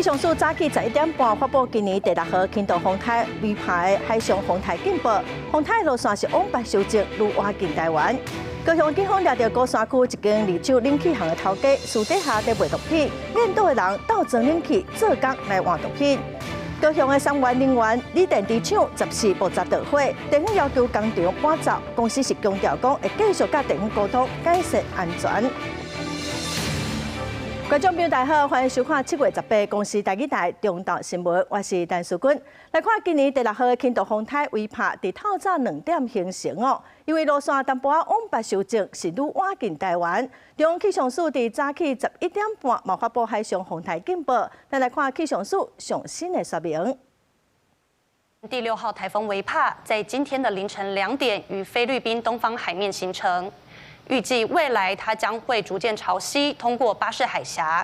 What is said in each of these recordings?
象署早起11點半發布今年第六號輕度風颱維帕的海上風颱警報，風颱路線是往北修正，愈倚近台灣。高雄警方掠著鼓山區一間二手冷氣行的頭家，私底下佇賣毒品，練賭的人鬥裝冷氣做工來換毒品。高雄的三元能源鋰電池廠14爆炸著火，地方要求工廠搬走，公司是強調講會繼續佮地方溝通，改善安全。觀眾朋友大家好，歡迎收看7月18公視台語台中晝新聞，我是陳淑君。來看今年第六號輕度風颱維帕，佇透早2點形成哦。因為路線淡薄仔往北修正，是愈倚近台灣。中央氣象署佇早起11點半嘛發布海上風颱警報。咱來看氣象署上新的說明。第六號颱風維帕在今天的凌晨2點於菲律賓東方海面形成。預計未來它將會逐漸朝西通過巴士海峽，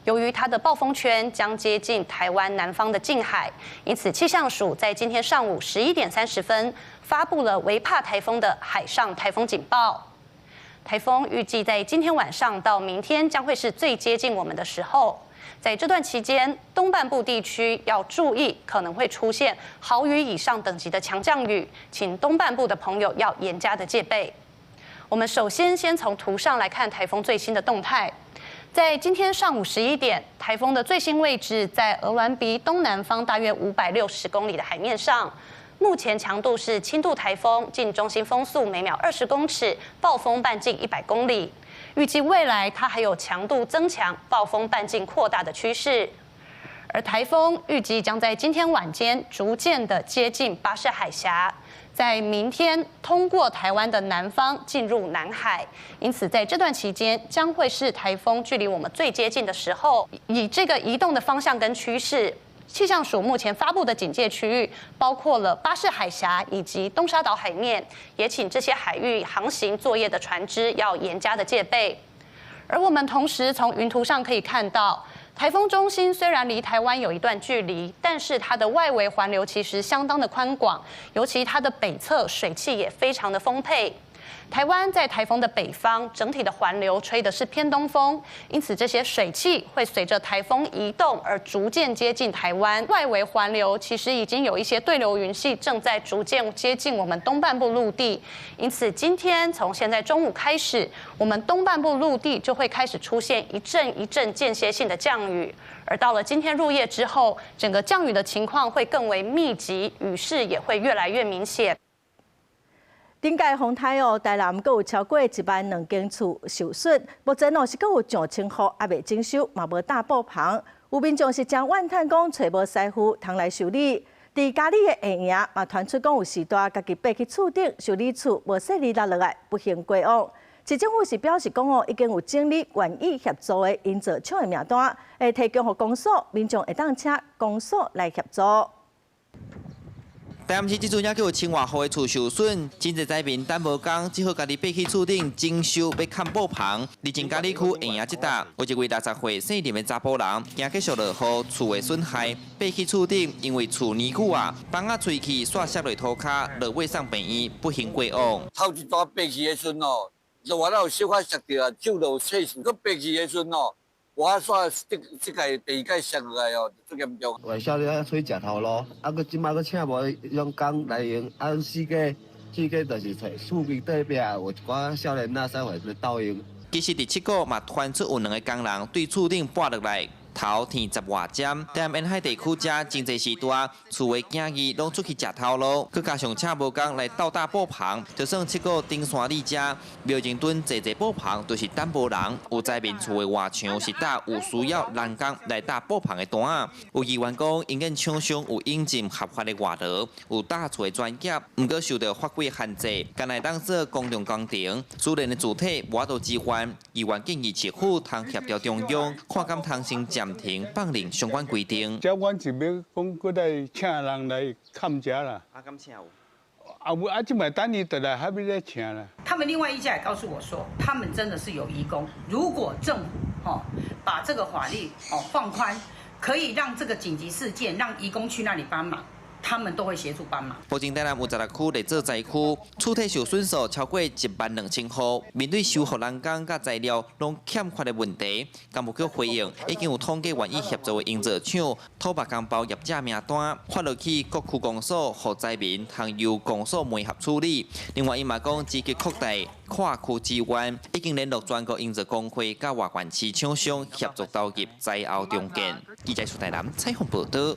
由於它的暴風圈將接近台灣南方的近海，因此氣象署在今天上午11點30分發布了維帕颱風的海上颱風警報。颱風預計在今天晚上到明天將會是最接近我們的時候，在這段期間，東半部地區要注意可能會出現豪雨以上等級的強降雨，請東半部的朋友要嚴加的戒備。我們首先先從圖上來看颱風最新的動態，在今天上午11點，颱風的最新位置在鵝鑾鼻東南方大約560公里的海面上，目前強度是輕度颱風，近中心風速每秒20公尺，暴風半徑100公里。預計未來它還有強度增強、暴風半徑擴大的趨勢。而颱風預計將在今天晚間逐漸的接近巴士海峽。在明天通過台灣的南方進入南海，因此在這段期間將會是颱風距離我們最接近的時候。以這個移動的方向跟趨勢，氣象署目前發布的警戒區域包括了巴士海峽以及東沙島海面，也請這些海域航行作業的船隻要嚴加的戒備。而我們同時從雲圖上可以看到，颱風中心雖然離台灣有一段距離，但是它的外圍環流其實相當的寬廣，尤其它的北側水汽也非常的豐沛。台灣在颱風的北方，整體的環流吹的是偏東風，因此這些水汽會隨着颱風移動而逐漸接近台灣。外圍環流其實已經有一些對流雲系正在逐漸接近我們東半部陸地，因此今天從現在中午開始，我們東半部陸地就會開始出現一陣一陣間歇性的降雨，而到了今天入夜之後，整個降雨的情況會更為密集，雨勢也會越來越明顯。頂屆風颱哦，台南閣有超過1萬2間厝受損，目前哦是閣有上千戶猶未整修，嘛無搭布棚。有民眾是真怨嘆講，揣無師傅通來修理。佇佳里的下營嘛傳出講有序大家己爬去厝頂修理厝，無細膩落落來，不幸過往。市政府是表示講哦，已經有整理願意協助的營造廠的名單，會提供予公所，民眾會當請公所來協助。台南市這陣也閣有千外戶的厝受損，真濟災民等無工，只好家己爬去厝頂整修，欲崁布棚。佇前佳里區下營這搭，有一位60歲姓林的查埔人，驚繼續落雨，厝會損害，爬去厝頂，因為厝年久啊，枋仔吹去，煞摔落塗跤，落尾送病院，不幸過往。頭一單爬去的時陣哦，落完了有小可摔著啊，手就有切傷。閣爬去的時陣哦，我煞這這屆第二屆摔落來哦，足嚴重。外少年出去食頭路，啊，閣這擺閣請無彼種工來用，啊，四界四界就是揣厝邊隔壁有一寡少年仔使會來鬥用。其實佇七股嘛傳出有兩个工人對厝頂跋落來，頭天十外針。台南沿海地區遮真濟時段，厝的囝兒攏出去食頭路，閣加上請無工來鬥搭布棚，就算七股頂山里遮廟前墩濟濟布棚，都是等無人。有災民厝的外牆是搭有需要人工來搭布棚的單仔。有議員講，營建廠商有引進合法的外勞，有搭厝的專業，毋過受著法規限制，干焦會當做公共工程，私人的主體無法度置換。議員建議市府通協調中央，看敢通先暫停放任相關規定。這阮是欲講，閣來請人來崁遮啦。啊，敢請有？啊有啊，這擺等伊倒來，還欲咧請啦。他們另外一家也告訴我說，他們真的是有移工。如果政府吼把這個法律哦放寬，可以讓這個緊急事件讓移工去那裡幫忙。他們都會協助幫忙。目前台南有16區列做災區，厝體受損數超過1萬2千戶。面對修復人工佮材料攏欠缺的問題，工務局回應已經有統計願意協助的營造廠、土木工包業者名單，發落去各區公所，予災民通由公所媒合處理。另外，伊嘛講積極擴大跨區支援，已經聯絡全國營造工會佮外縣市廠商協助投入災後重建。記者蘇台南採訪報導。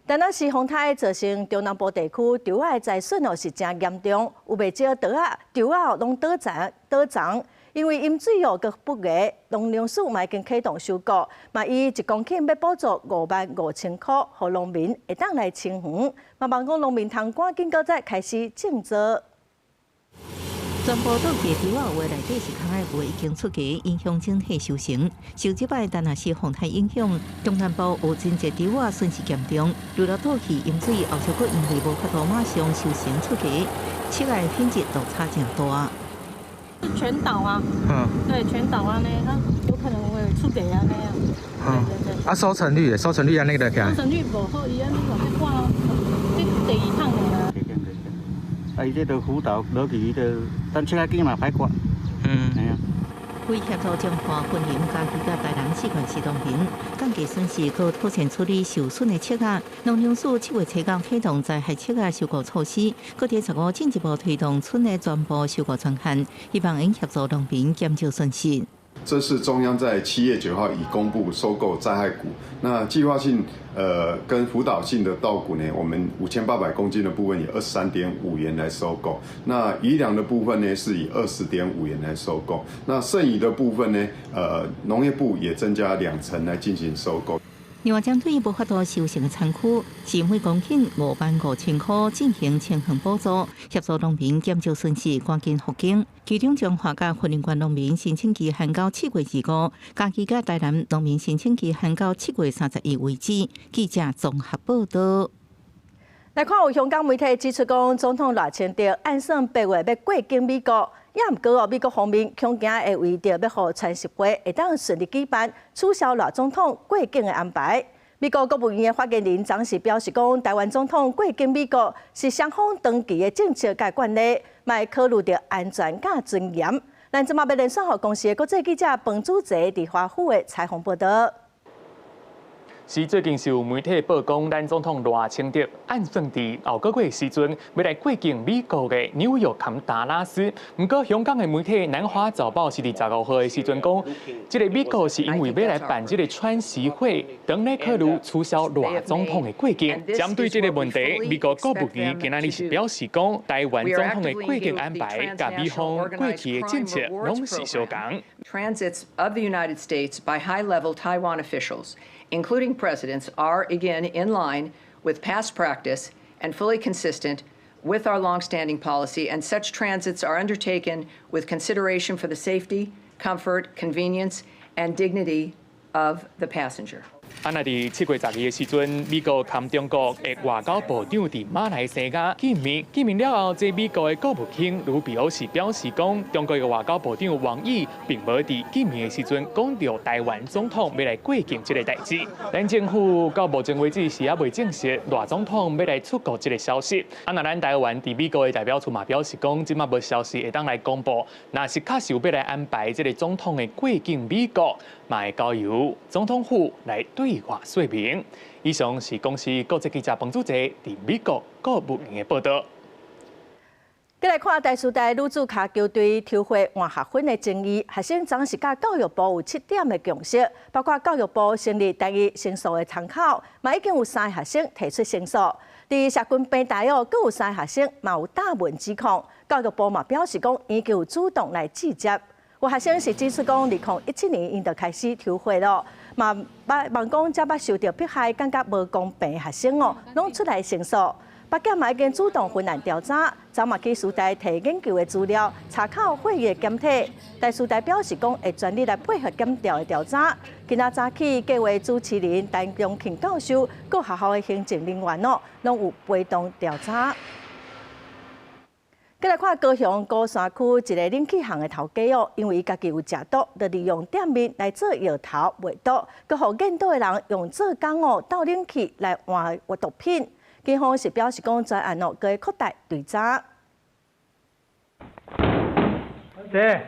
台南市風颱造成中南部地區稻仔的災損哦是誠嚴重，有袂少稻仔稻仔攏倒殘倒叢，因為淹水哦閣不額，農糧署嘛已經啟動收割，嘛以1公頃欲補助5萬5千箍，予農民會當來清園，嘛望講農民通趕緊閣再開始種作。全部倒去稻仔有的內底是空的，有的已經出芽，影響整體收成。受這擺台南市風颱影響，中南部有真濟稻仔損失嚴重，除了倒去淹水，後續閣因為無法度馬上收成出芽，粟仔品質落差誠大。全倒啊！對，全倒啊，呢，它有可能會出芽啊那樣。對對對。啊，收成率，收成率按呢個收成率無好，伊按呢個這看，這第二趟的啊。啊，伊這都輔導落去，伊就等粟仔梗嘛歹割。係啊。為協助彰化、雲林、嘉義佮台南四縣市農民降低損失，閣妥善處理受損的粟仔，農糧署7月初九啟動災害粟仔收割措施，閣佇15進一步推動春的全部收割專案，希望𪜶協助農民減少損失。這是中央在7月9號已公布收購災害穀，那計劃性跟輔導性的稻穀呢，我們5800公斤的部分以23.5元來收購，那餘糧的部分呢是以20.5元來收購，那剩餘的部分呢，農業部也增加2成來進行收購。另外，針對無法度收成的田區，是每公頃5萬5千箍進行清園補助，協助農民減少損失，趕緊復耕。其中，彰化佮雲林縣農民申請期限到7月25，嘉義佮台南農民申請期限到7月31為止。記者綜合報道。來看有香港媒體指出講，總統賴清德按算8月欲過境美國，也毋過哦，美國方面恐驚會為著欲予川習會會當順利舉辦，取消賴總統過境的安排。美國國務院的發言人昨時表示講，台灣總統過境美國是雙方長期的政策佮慣例，嘛會考慮著安全佮尊嚴。咱這馬欲連線予公視的國際記者彭祖澤佇華府的採訪報導。是最近是有媒體報講，咱總統賴清德按算佇後個月時陣，欲來過境美國的紐約佮達拉斯。毋過香港的媒體《南華早報》是佇15號的時陣講，這个美國是因為欲來辦這个川習會，當咧考慮取消賴總統的過境。針對這个問題，美國國務院今仔日是表示講，台灣總統的過境安排佮美方過去的政策攏是相仝。 Transits of the United States by high-level Taiwan officials, including presidents, are again in line with past practice and fully consistent with our longstanding policy, and such transits are undertaken with consideration for the safety, comfort, convenience, and dignity of the passenger. 啊，若佇7月12的時陣，美國佮中國的外交部長佇馬來西亞見面，見面了後，這美國的國務卿盧比歐是表示講，中國的外交部長王毅並無佇見面的時陣講著台灣總統欲來過境這个代誌。咱政府到目前為止是猶未證實賴總統欲來出國這个消息。啊，若咱台灣佇美國的代表處嘛表示講，這馬無消息會當來公布，若是確實有欲來安排這个總統的過境美國，嘛會交由總統府來對外說明。以上是公視國際記者彭祖澤佇美國國務院的報導。閣來看台師大女子跤球隊抽血換學分的爭議，學生昨時佮教育部有七點的共識，包括教育部成立單一申訴的窗口，嘛已經有三个學生提出申訴。佇社群平台哦，閣有三个學生嘛有打文指控，教育部嘛表示講，已經有主動來制接。有學生是指出講，2017年𪜶就開始抽血囉，嘛捌望講這捌受著迫害，感覺無公平的學生哦，攏出來申訴。北檢嘛已經主動分案調查，昨嘛去師大提研究的資料，查考血液檢體。台師大表示講會全力來配合檢調的調查。今仔早起計劃主持人陳忠慶教授，閣學校的行政人員哦，攏有陪同調查。閣來看高雄鼓山區一个冷氣行的頭家哦，因為伊家己有食毒，就利用店面來做藥頭賣毒，閣予見到的人用做工哦鬥冷氣來換毒品。警方是表示講，專案哦，閣會擴大追查。這、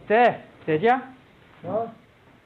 這、這只。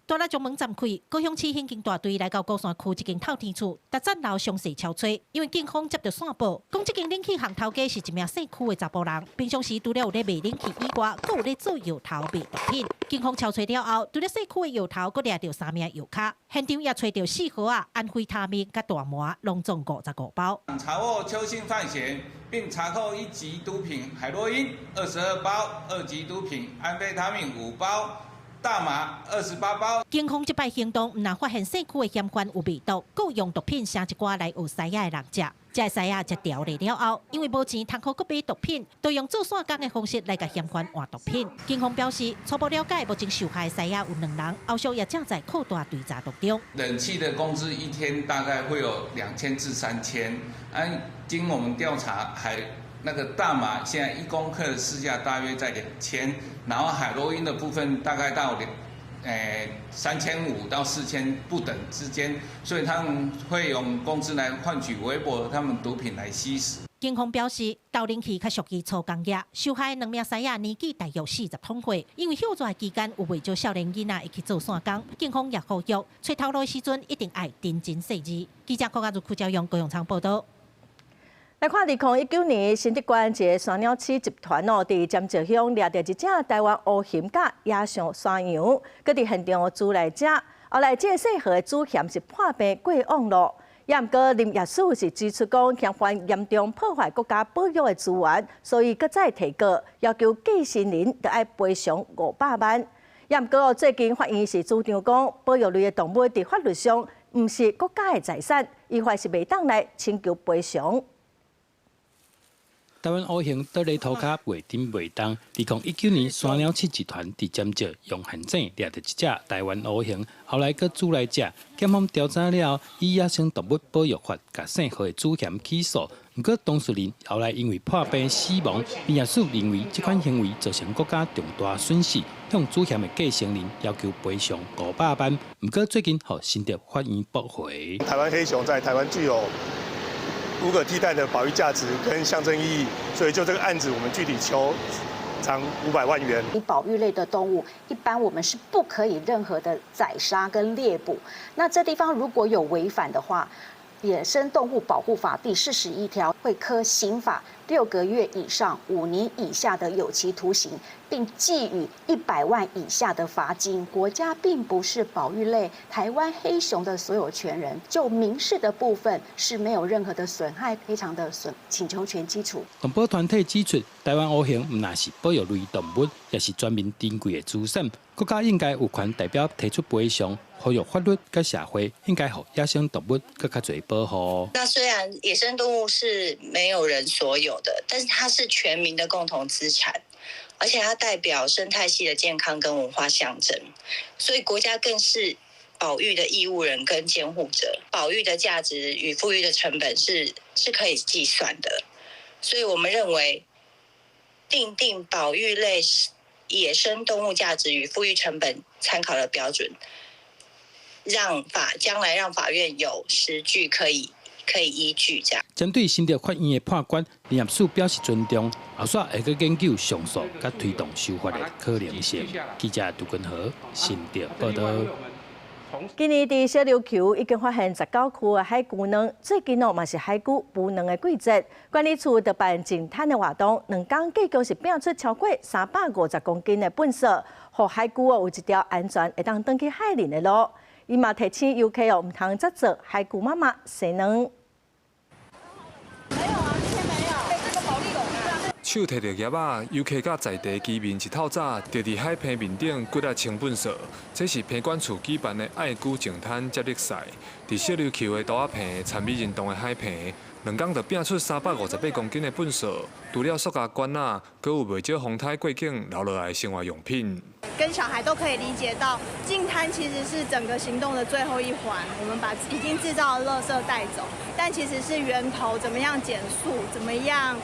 大力將門暫開，高雄市刑警大隊來到鼓山區一間透天厝，逐層樓詳細搜查，因為警方接到線報，講這間冷氣行頭家是一名姓區的查埔人，平常時除了有咧賣冷氣以外，閣有咧做藥頭賣毒品。警方搜查了後，除了姓區的藥頭，閣掠著三名藥咖，現場也揣著四盒仔安非他命佮大麻，攏總55包。查獲邱姓犯嫌，並查扣一級毒品海洛因22包，二級毒品安非他命5包。大麻28包。警方這擺行動，毋但發現姓區的嫌犯有賣毒，閣有用毒品寫一寡來予師仔的人食。這个師仔食著了後，因為無錢通好閣買毒品，就用做散工的方式來共嫌犯換毒品。警方表示，初步了解，目前受害的師仔有兩人，後續也正在擴大追查當中。冷氣的工資一天大概會有2000至3000，經我們調查，還那個大麻現在1公克的市價大約在2000，然後海洛因的部分大概到3500到4000不等之間，所以他們會用工資來換取微薄他們毒品來吸食。警方表示，鬥冷氣較屬於粗工業，受害的兩名師仔年紀大約40通歲，因為休假期間有袂少少年囡仔會去做散工，警方也呼籲，揣頭路的時陣一定愛認真細緻。記者郭家如、邱朝陽、高永昌報道。來看2019年新竹縣一个山鳥飼集團哦，佇尖石鄉掠著一隻台灣烏熊佮野象山羊，閣佇現場煮來食。後來這个細號的主嫌是破病過往咯。也毋過林業署是指出講，嫌犯嚴重破壞國家保育的資源，所以閣再提告，要求繼承人著愛賠償500萬。也毋過最近法院是主張講，保育類的動物佇法律上毋是國家的財產，依法是袂當來請求賠償。台灣烏熊倒咧塗跤袂振袂動。2019年，山鳥飼集團佇尖石用陷阱掠著一隻台灣烏熊，後來閣煮來食。檢方調查了後，以野生動物保育法，共姓何的主嫌起訴。毋過當事人後來因為破病死亡，林業署認為這款行為造成國家重大損失，向主嫌的繼承人要求賠償500萬。毋過最近，予新竹法院駁回。台灣黑熊在台灣具有無可替代的保育價值跟象徵意義，所以就這個案子，我們具體求償500萬元。你保育類的動物，一般我們是不可以任何的宰殺跟獵捕。那這地方如果有違反的話，《野生動物保護法》第41條會科刑法6個月以上5年以下的有期徒刑，並給予100萬以下的罰金。國家並不是保育類台灣黑熊的所有權人，就民事的部分是沒有任何的損害賠償的損請求權基礎。動保團體指出，台灣烏熊毋但是保育類動物，也是全民珍貴的資產，國家應該有權代表提出賠償。呼籲法律佮社會應該予野生動物閣較濟保護。那雖然野生動物是沒有人所有的，但是它是全民的共同資產，而且它代表生態系的健康跟文化象徵，所以國家更是保育的義務人跟監護者。保育的價值與復育的成本是可以計算的，所以我們認為訂定保育類野生動物價值與復育成本參考的標準。讓法將來讓法院有實據可以依據，這樣。針對新竹法院的判決，林業署表示尊重，後續會閣研究上訴，佮推動修法的可能性。記者杜根和新竹報道。今年佇小琉球已經發現19區的海龜卵，最近哦嘛是海龜孵卵的季節，管理處就辦淨灘的活動，2工計共是摒出超過350公斤的糞埽，予海龜哦有一條安全會當轉去海裡的路。伊嘛提醒遊客哦，毋通執做海龜媽媽生卵。沒有啊，今天沒有。這個保麗龍啊。手提著業仔，遊客佮在地居民一透早就佇海平面頂骨力清糞埽。這是坪管處舉辦的愛龜淨灘接力賽，佇小琉球的都仔坪參與運動的海坪，2工就摒出358公斤的糞埽，除了塑膠罐仔，閣有袂少風颱過境留落來的生活用品。跟小孩都可以理解到，淨灘其實是整個行動的最後一環。我們把已經製造的垃圾帶走，但其實是源頭怎麼樣減塑，怎麼樣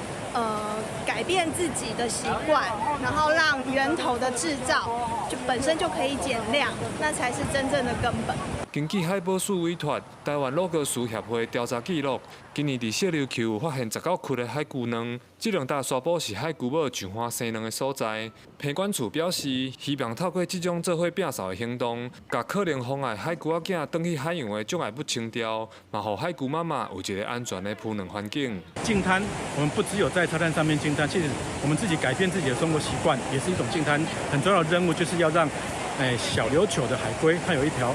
改變自己的習慣，然後讓源頭的製造就本身就可以減量，那才是真正的根本。根據海保署委託台灣魯閣嶼協會調查記錄，今年佇小琉球發現19窟的海龜卵。這兩搭沙埔是海龜母上岸生卵的所在。澎管處表示，希望透過這種做伙摒掃的行動，共可能妨礙海龜仔囝轉去海洋的障礙物清掉，嘛予海龜媽媽有一個安全的孵卵環境。淨灘，我們不只有在沙灘上面淨灘，其實我們自己改變自己的生活習慣，也是一種淨灘。很重要的任務就是要讓小琉球的海龜，它有一條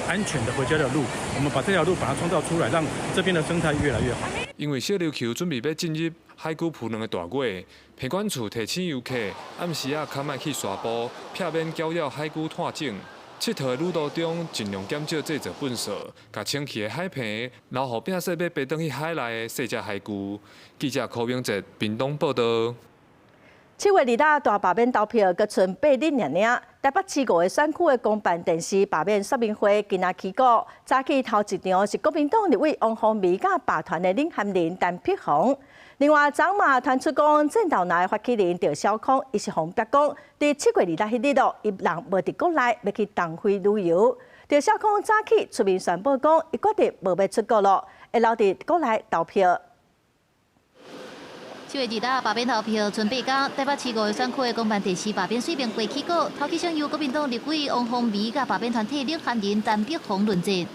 安全的回家的路，我們把這條路把它創造出來，讓這邊的生態越來越好。因為小琉球準備欲進入海龜孵卵的大月，澎管處提醒遊客暗時仔較莫去沙埔，避免攪擾海龜湠種。𨑨迌的旅途中，盡量減少製造糞埽，共清氣的海棚留予摒說欲飛轉去海內的細隻海龜。記者柯明哲屏東報道。7月2日大罷免投票，閣賰8日爾爾。台北市5個選區的公辦電視罷免說明會今仔起鼓，早起頭一場是國民黨立委王鴻薇佮罷團的領銜人陳柏宏。另外，昨嘛傳出講戰鬥藍發起人趙小康，伊是予人逼講，佇7月2日彼日咯，伊人無佇國內，欲去東非旅遊。趙小康早起出面宣布講，伊決定無欲出國咯，會留佇國內投票。7月2日罷免投票，賰8工，台北市5個選區的公辦電視罷免說明會起鼓，頭起先由國民黨立委王鴻薇佮罷免團體領銜人陳柏宏論戰。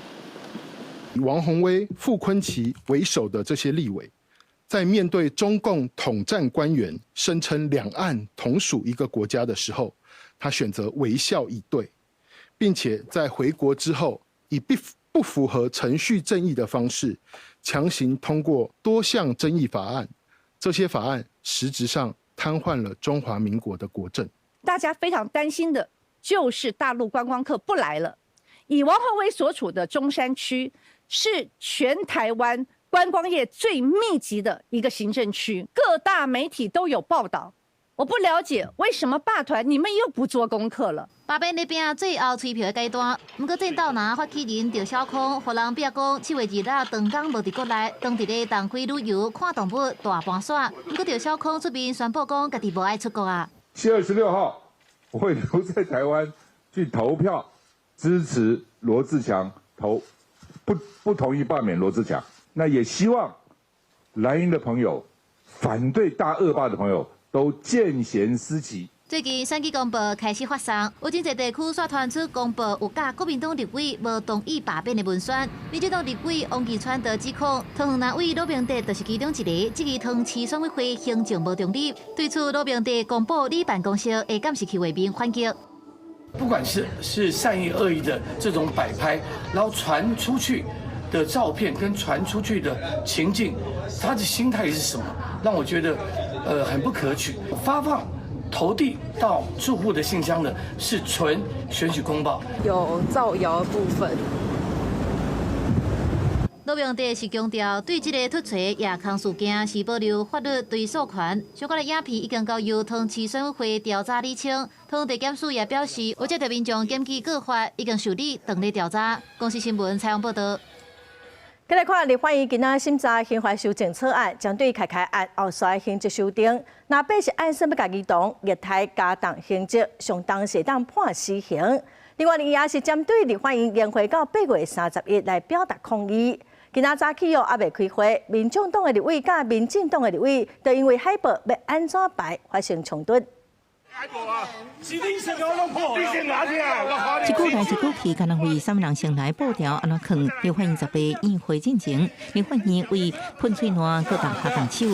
以王鴻薇、傅崐萁為首的這些立委，在面對中共統戰官員聲稱兩岸同屬一個國家的時候，他選擇微笑以對，並且在回國之後，以不符合程序正義的方式，強行通過多項爭議法案。這些法案實質上癱瘓了中華民國的國政。大家非常擔心的就是大陸觀光客不來了。以王鴻薇所處的中山區是全台灣觀光業最密集的一個行政區，各大媒體都有報道。我不了解為什麼罷團你們又不做功課了？罷免咧拼最後催票的階段，毋過戰鬥藍發起人趙小康，予人逼講7月2日當工無佇國內，當佇咧東非旅遊看動物大盤耍。毋過趙小康出面宣布講，家己無愛出國啊。7月26號，我會留在台灣去投票支持羅智強，投不同意罷免羅智強。那也希望藍營的朋友，反對大惡霸的朋友，都見賢思齊。最近選舉公報開始發送，有真濟地區煞傳出公報有佮國民黨立委無同意罷免的文宣。民進黨立委王義川就指控，桃園藍委呂明哲就是其中一个，質疑桃園市選委會行政無中立。對此，呂明哲公布里辦公室的監視器畫面反擊。不管是善意惡意的這種擺拍，然後傳出去的照片跟傳出去的情境，他的心態是什麼？讓我覺得，很不可取。發放投遞到住戶的信箱的是純選舉公報，有造謠的部分。呂明哲是強調，對這个突槌夜空事件是保留法律追訴權。相關的影片已經交由桃園市選委會調查釐清。桃園地檢署也表示，有接到民眾檢舉告發，已經受理，正咧調查。公視新聞採訪報道。再來看立法院今仔審查刑法修正草案，針對開開案後續刑責修訂，若八是按算欲共兒童虐待加重刑責，上重是會當判死刑。另外，也是針對立法院延會到8月31來表達抗議。今仔早起哦，猶未開會，民眾黨的立委佮民進黨的立委，就因為海報欲按怎排發生衝突。一句來一句去，敢若為啥物人先來布條按怎囥？立法院18院會進前，立法院為噴喙瀾閣共下動手。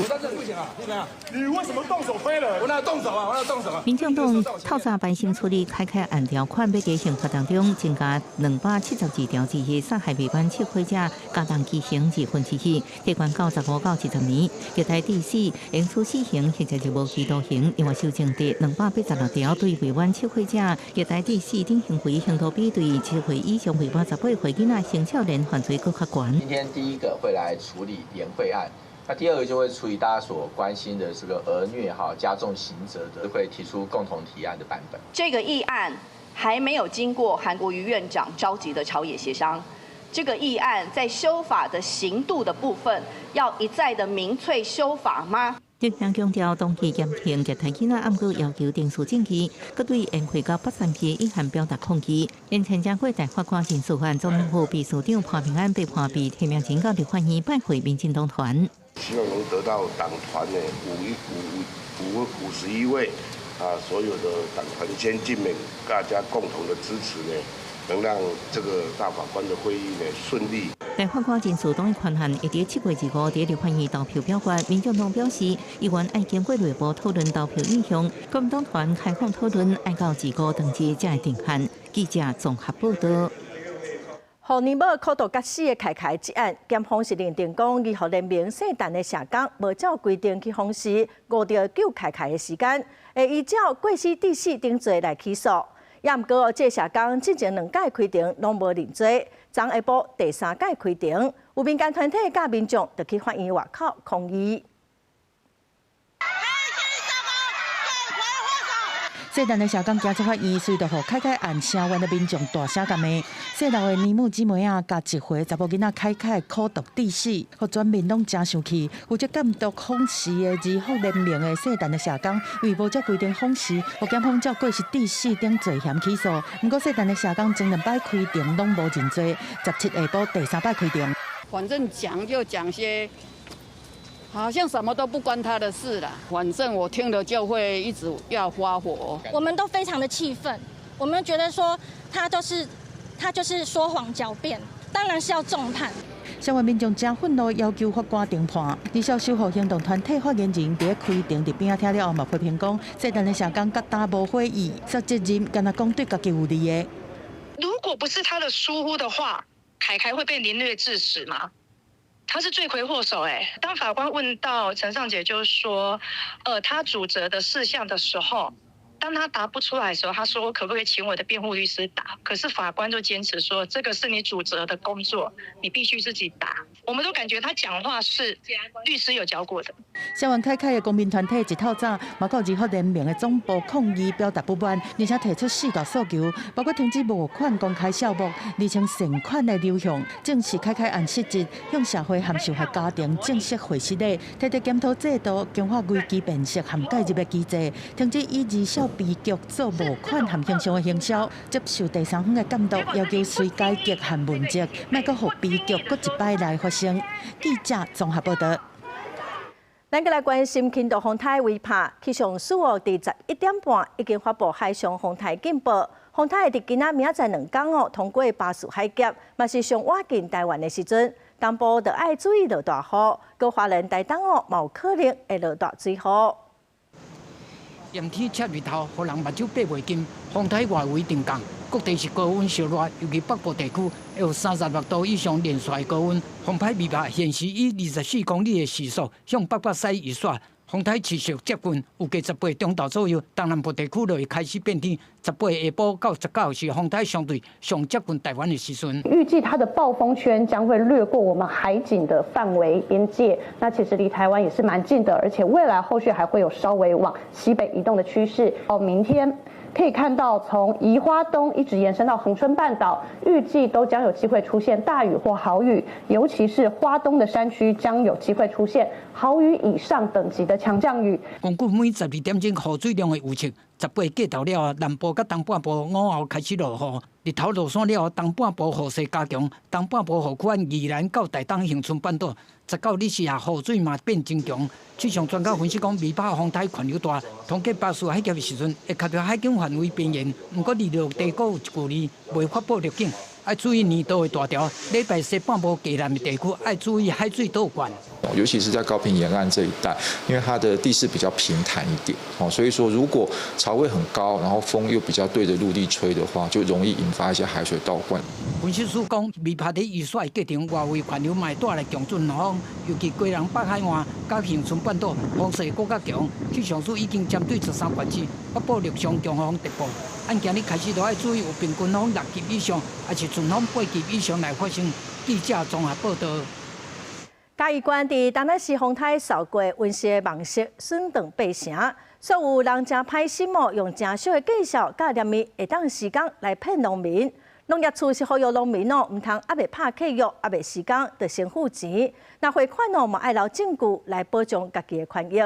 你為什麼動手飛了？我哪動手啊？我哪動手啊？民眾黨透早排先處理開開案條款，欲加刑法當中增加272條之一，殺害未滿七歲者加重其刑1/2，提懸到15到20年。虐待致死，應處死刑或者是無期徒刑。另外修正第286條，對未滿七歲者虐待致死等行為，刑度比對7歲以上未滿18歲囡仔青少年犯罪閣較懸。今天第一個會來處理嚴惠案，那第二個就會處理大家所關心的這個兒虐哈加重刑責的，會提出共同提案的版本。這個議案還沒有經過韓國瑜院長召集的朝野協商，這個議案在修法的刑度的部分，要一再的民粹修法嗎？绿营强调同意严刑虐待囡仔，毋过要求定书证据，阁对延会到北三基一项表达抗议。因参加过大法官人事案，总统府秘书长潘孟安被判被提名前到立法院拜会民进党团，希望能得到党团的五一五五五五十一位啊，所有的党团先进们大家共同的支持呢，能让這個大法官的會議呢順利。大法官人事動議權限會佇7月25佇立法院投票表決。民進黨表示，議員愛經過內部討論投票意向，國民黨團開放討論，愛到25當日才會定案。記者綜合報道。予奶母苦毒佮死的凱凱一案，檢方是認定講，兒福聯盟聖誕的社工無照規定去訪視，誤著救凱凱的時間，會依照過失致死等罪來起訴。也毋過，這個社工進前兩擺開庭攏無認罪，昨下晡第三擺開庭，有民間團體佮民眾就去法院外口抗議。聖誕的社工行出法院，隨著予凱凱案聲援的民眾大聲共罵。細路的奶母姊妹仔，共一歲查某囡仔凱凱苦毒致死，予全民攏誠生氣。負責監督訪視的兒福聯盟的聖誕的社工，為無照規定訪視，予檢方照過失致死等罪嫌起訴。毋過聖誕的社工前兩擺開庭攏無認罪，17下晡第三擺開庭。反正講就講些。好像什麼都不關他的事啦，反正我聽了就會一直要發火。我們都非常的氣憤，我們覺得說他就是說謊狡辯，當然是要重判。聲援民眾誠憤怒，要求法官定判。兒少守護行動團體發言人佇開庭佇邊仔聽了後，嘛批評講，聖誕的社工佮擔無悔意，說責任敢若講對家己有利的。如果不是他的疏忽的話，凱凱會被凌虐致死嗎？他是罪魁禍首哎！當法官問到陳尚潔，就是說，他主責的事項的時候，當他答不出來的時候，他說我可不可以請我的辯護律師答？可是法官就堅持說，這個是你主責的工作，你必須自己答。我們都感覺他講話是律師有教過的。聲援凱凱的公民團體一透早，嘛到兒福聯盟的總部抗議，表達不滿，而且提出四大訴求，包括停止募款公開數目、釐清善款的流向、正視凱凱案實質、向社會和受害家庭正式會失禮、提出檢討制度、強化危機辨識和介入的機制、停止以兒少悲劇做募款和形象的行銷、接受第三方的監督，要求隨改革和問責，莫閣予悲劇閣一擺來發生。記者綜合報道。咱閣來關心輕度風台威帕，氣象署哦，佇11點半已經發布海上風台警報。風台會佇今仔明仔載兩工哦，通過巴士海峽，嘛是上倚近台灣的時陣，東部就愛注意落大雨，閣花蓮台東哦，嘛有可能會落大水雨。炎天赤日頭，予人目睭閉袂禁。風台外圍定降，各地是高溫燒熱，尤其北部地區會有36度以上連續高溫。風颱威帕現時以24公里的時速向北北西移徙，風台持續接近，預計18中晝左右，東南部地區就會開始變天。18下晡到19是風台相對上接近台灣的時陣。預計它的暴風圈將會掠過我們海景的範圍邊界，那其實離台灣也是蠻近的，而且未來後續還會有稍微往西北移動的趨勢。到明天可以看到，從宜花東一直延伸到恆春半島，預計都將有機會出現大雨或豪雨，尤其是花東的山區將有機會出現豪雨以上等級的強降雨。根據每12點鐘雨水量的預測，18過頭了後，南部佮東半部午後開始落雨，日頭落山了後，東半部雨勢加強，東半部雨區按宜蘭到台東恆春半島，19日時下雨水嘛變真強。氣象專家分析講，威帕風台環流大，通過巴士海峽的時陣，會卡著海景範圍邊緣。毋過離陸地閣有一距離，袂發布預警，愛注意年度的大潮。禮拜西半部低南的地區愛注意海水倒灌。尤其是在高屏沿岸這一帶，因為它的地勢比較平坦一點，哦，所以說如果潮位很高，然後風又比較對着陸地吹的話，就容易引發一些海水倒灌。分析師講，威帕佇移徙過程，外圍環流嘛會帶來強陣風，尤其基隆北海岸佮恆春半島風勢閣較強。氣象署已經針對13縣市發布陸上強風特報，按今日開始就愛注意有平均風6級以上，抑是陣風8級以上來發生。記者綜合報道。嘉義縣佇達那西風台掃過溫室的網色損斷八成，所有人誠歹心哦，用誠俗的計數佮連面會當時工來騙農民。農業處是呼籲農民哦，毋通猶未拍契約，猶未時工就先付錢。若匯款哦，嘛愛留證據來保障家己的權益。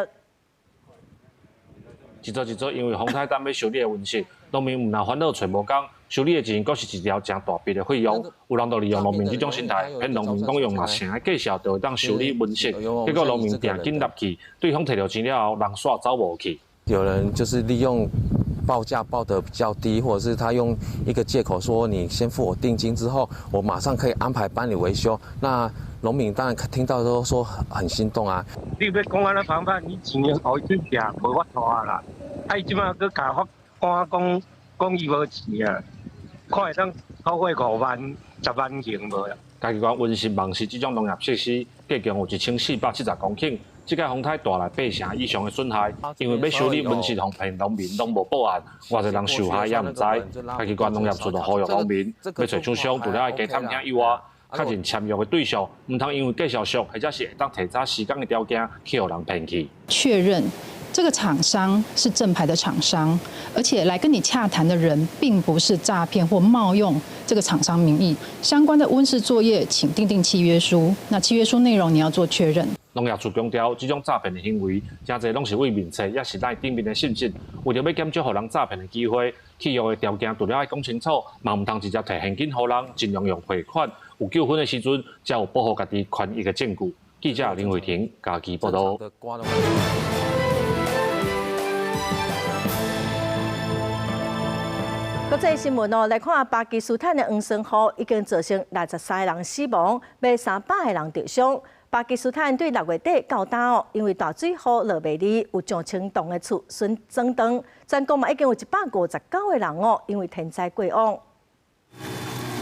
一座一座因為風颱等欲修理的溫室，農民毋但煩惱揣無工，修理的錢閣是一條誠大筆的費用。有人就利用農民這種心態，騙農民講用六成的價數就會當修理溫室，結果農民訂金入去，對方提著錢了後，人煞走無去。有人就是利用報價報得比較低，或者是他用一個借口說你先付我定金之後，我馬上可以安排幫你維修。那農民當然聽到都說很心動啊。你欲講按怎方法，你錢予伊準備，無法度啊啦。啊，伊這擺閣共法官講講伊無錢啊，看會當討回5萬、10萬錢無啦。家己講溫室網是這種農業設施，計共有1470公頃。這屆風颱帶來8成以上的損害，因為欲修理溫室予騙農民攏無報案，偌濟人受害也毋知。家己縣農業處就呼籲農民，欲揣廠商，除了愛加探聽以外，確認簽約的對象，毋通因為價數俗，或者是會當提早施工的條件去予人騙去。確認這個廠商是正牌的廠商，而且來跟你洽談的人並不是詐騙或冒用這個廠商名義。相關的溫室作業，請訂定契約書。那契約書內容你要做確認。農業處強調，這種詐騙的行為，誠濟攏是為面冊，抑是 LINE 頂面的信息。為著欲減少予人詐騙的機會，契約的條件除了愛講清楚，嘛毋通直接提現金予人，盡量用匯款。有糾紛的時陣，才有保護家己權益的證據。記者林慧婷嘉義報導。國際新聞哦，來看巴基斯坦的黃酸雨已經造成63個人死亡，欲300個人受傷。巴基斯坦對6月底到今哦，因為大水雨落袂離，有上千棟的厝損損斷，全國嘛已經有159個人哦，因為天災過往。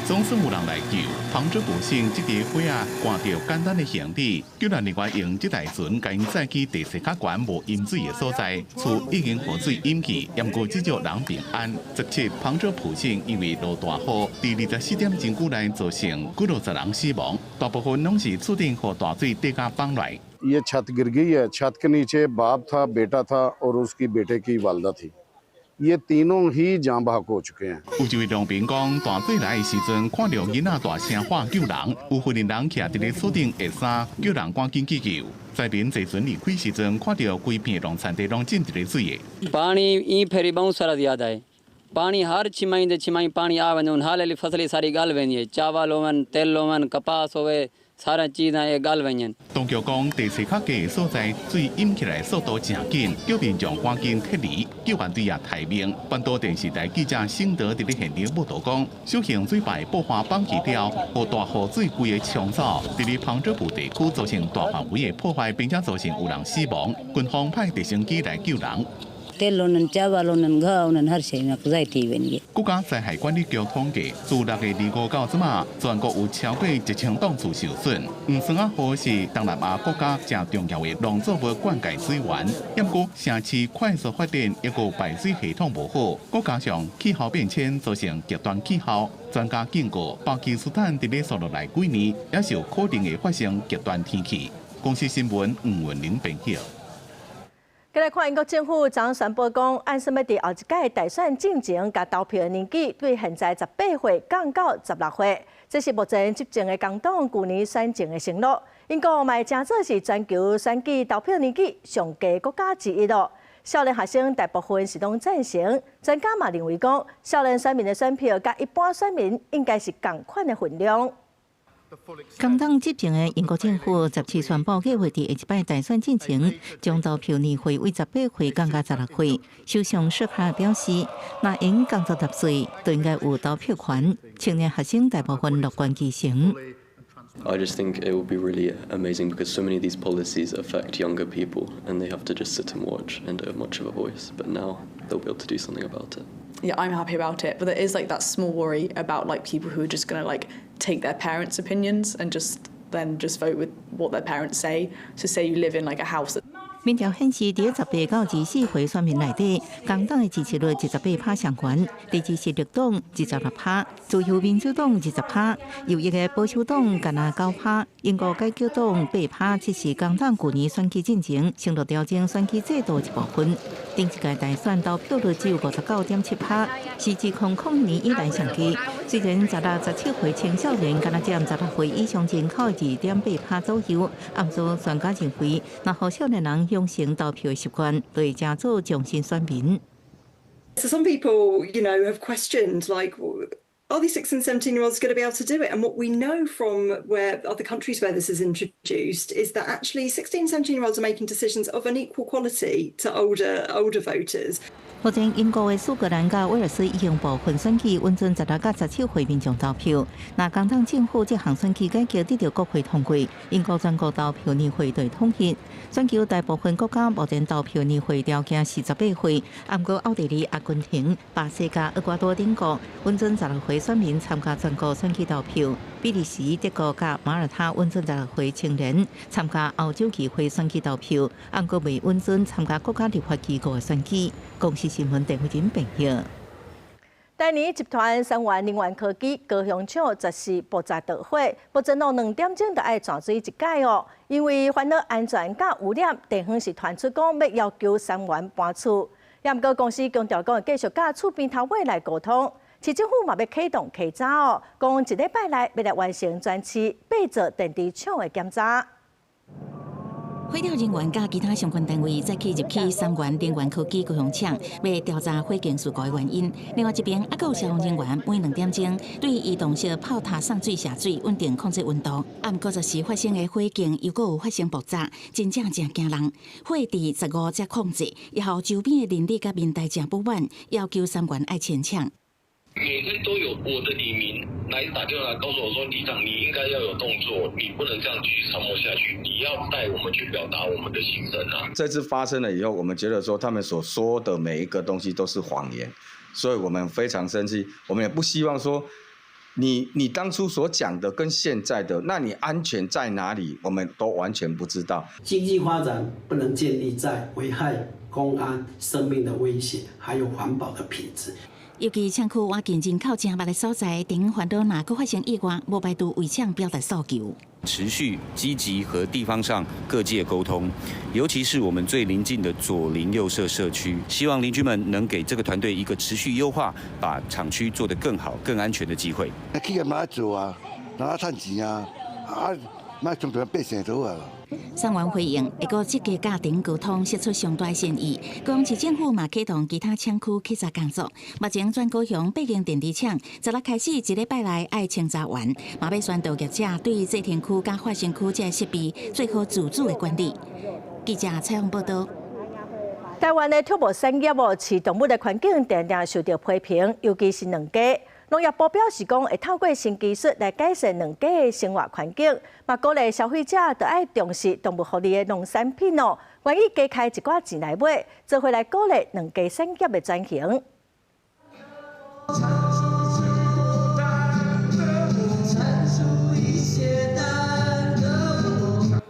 總算有人來救，旁遮普省這塊火仔掛著簡單的行李，救援人員用這台船共𪜶載去地勢較懸、無淹水的所在，厝已經予水淹去，毋過至少人平安。17旁遮普省因為落大雨，佇24點鐘久內造成幾落十人死亡，大部分攏是厝頂予大水滴甲放來。 ये छत गिर गई है, छत के नीचे बाप था, बेटा था और उसकी बेटे की वालदा थी। ये तीनों ही जाँ बहक हो चुके हैं。有一位農民講，大水來的時陣，看著囡仔大聲喊救人，有婦人徛佇咧厝頂下衫，叫人趕緊去救。災民坐船離開時陣，看著規片農田地攏浸佇咧水的。 पाणी ई फेरी बहुत सारा ज़्यादा है। पाणी हर छिमाही ते छिमाही पाणी आ वञे, हाल वाली फसल सारी गल वेंदी है। चावल होवन, तिल होवन, कपास होवे, सारा चीज़ां ए गल वञनि。當局講，地勢較低的所在，水淹起來速度誠緊，叫民眾趕緊撤離，救援隊也待命。本島電視台記者辛德佇咧現場報導講，小型水壩爆發崩起了，予大雨水規个沖走，佇咧旁遮普地區造成大範圍的破壞，並且造成有人死亡。軍方派直升機來救人。國家災害管理局統計，自6月25到這馬，全國有超過1000棟厝受損。黃酸仔河是東南亞國家誠重要的農作物灌溉水源，毋過城市快速發展，抑閣排水系統無好，閣加上氣候變遷造成極端氣候，專家警告，巴基斯坦佇咧紲落來幾年，也是有可能會發生極端天氣。公視新聞吳文玲編譯。過來看英國政府昨宣布講，按算欲佇後一屆大選進前，共投票的年紀對現在18歲降到16歲。這是目前執政的工黨舊年選前的承諾。英國嘛會成做是全球選舉投票年紀上低國家之一囉。少年學生大部分是攏贊成，專家嘛認為講，少年選民的選票佮一般選民應該是仝款的分量。工黨執政的英國政府17宣布，計劃佇下一擺大選進前，將投票年歲為18歲降到16歲。首相施卡爾表示，若𪜶仝16歲，就應該有投票權。青年學生大部分樂觀其成。 I just think it will be really amazing because so many of these policies affect younger people and they have to just sit and watch and don't have much of a voice. But now they'll be able to do something about it. Yeah, I'm happy about it, but there is like that small worry about like people who are just gonna like take their parents' opinions and just then just vote with what their parents say. So say you live in like a house that 民調顯示，佇18到24歲選民內底，工黨的支持率28%上懸，第二是綠黨26%，自由民主黨20%，右翼的保守黨干焦9%，英國改革黨8%，這是工黨舊年選舉進前承諾調整選舉制度一部分。頂一屆大選投票率只有59.7%，是自2001年以來上低。雖然16、17歲青少年敢若佔16歲以上人口2.8%左右，毋過專家認為，若予少年人養成投票的習慣，就會成做終身選民。 So some people have questioned, like, are these 16, 17-year-olds going to be able to do it? And what we know from where other countries where this is introduced is that actually 16, 17-year-olds are making decisions of an equal quality to older voters. 目前英國的蘇格蘭佮威爾斯已經部分選舉允准16佮17歲民眾投票。若工黨政府這項選舉改革得著國會通過，英國全國投票年歲就會統一。全球大部分國家目前投票年歲條件是18歲，毋過奧地利、阿根廷、巴西佮厄瓜多等國允准16歲選民參加全國選舉投票。比利時、德國佮馬耳他允准16歲青年參加歐洲議會選舉投票，毋過未允准參加國家立法機構的選舉。公視新聞鄧慧珍編譯。台泥集團三元能源科技高雄廠十四爆炸著火，目前哦2點鐘就愛斷水一改哦，因為煩惱安全佮污染，地方是傳出講欲要求三元搬厝，也毋過公司強調講會繼續佮厝邊頭尾來溝通，市政府嘛欲啟動稽查哦，講一禮拜內欲來完成全市八座電池廠的檢查。火調人員佮其他相關單位早起入去三元能源科技高雄廠，欲調查火警事故的原因。另外一邊，猶閣有消防人員每2點鐘對移動式炮塔送水射水，穩定控制溫度。啊，毋過就是發生的火警又閣有發生爆炸，真正誠驚人。火佇15才控制，以後周邊的鄰里佮民代誠不滿，要求三元愛遷廠。每天都有我的里民來打電話來告訴我說，里長你應該要有動作，你不能這樣繼續沉默下去，你要帶我們去表達我們的心聲啊。這次發生了以後，我們覺得說他們所說的每一個東西都是謊言，所以我們非常生氣。我們也不希望說你當初所講的跟現在的，那你安全在哪裡？我們都完全不知道。經濟發展不能建立在危害公安、生命的威脅，還有環保的品質。尤其廠區倚近人口誠密的所在，頂煩惱若閣發生意外，無排除圍廠表達訴求。持續積極和地方上各界溝通，尤其是我們最鄰近的左鄰右舍社區，希望鄰居們能給這個團隊一個持續優化，把廠區做得更好、更安全的機會。企業嘛愛做啊，人愛趁錢啊，啊，莫衝動百姓就好啊。三元回應，會閣積極佮頂溝通，釋出上大善意。高雄市政府嘛啟動其他廠區稽查工作。目前全高雄八間電池廠，十六開始一禮拜內愛清查完，嘛欲宣導業者對製程區佮發生區這个設備做好自主的管理。記者採訪報道。台灣的畜牧產業哦，飼動物的環境定定受著批評，尤其是卵雞。農業部表示講，會透過新技術來改善卵雞的生活環境，嘛鼓勵消費者著愛重視動物福利的農產品哦，願意加開一寡錢來買，做伙來鼓勵卵雞產業的轉型。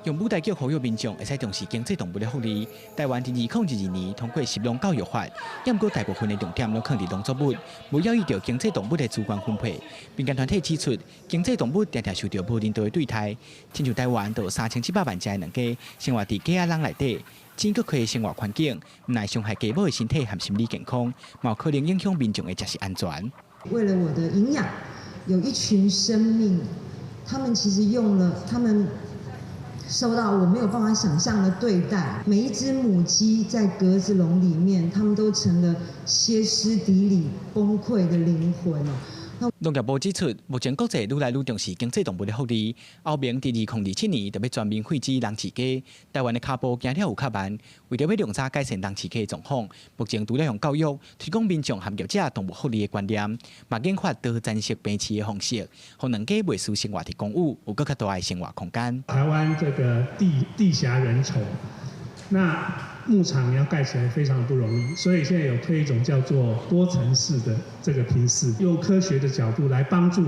用舞台劇呼籲民眾會使重視經濟動物的福利。台灣佇2022年通過食農教育法，毋過大部分的重點攏囥佇農作物，無留意著經濟動物的資源分配。民間團體指出，經濟動物定定受著無人道的對待。親像台灣就有3700萬隻的卵雞生活佇雞仔籠內底，錢閣虧的生活環境，毋但傷害雞母的身體和心理健康，嘛有可能影響民眾的食食安全。為了我的營養，有一群生命，他們其實用了他們。受到我沒有辦法想象的對待。每一隻母雞在格子籠裡面，它們都成了歇斯底里崩潰的靈魂。農業部指出，目前國際愈來愈重視經濟動物的福利。歐盟佇2027年就欲全面廢止籠飼雞，台灣的跤步行了有較慢。為著欲量早改善籠飼雞的狀況，目前除了用教育推廣民眾和業者動物福利的觀念，嘛研發多層式棚飼的方式，予卵雞袂輸生活佇公寓有閣較大的生活空間。台灣這個地狹人稠，那牧場要蓋起來非常不容易，所以現在有推一種叫做多層式的這個坪飼，用科學的角度來幫助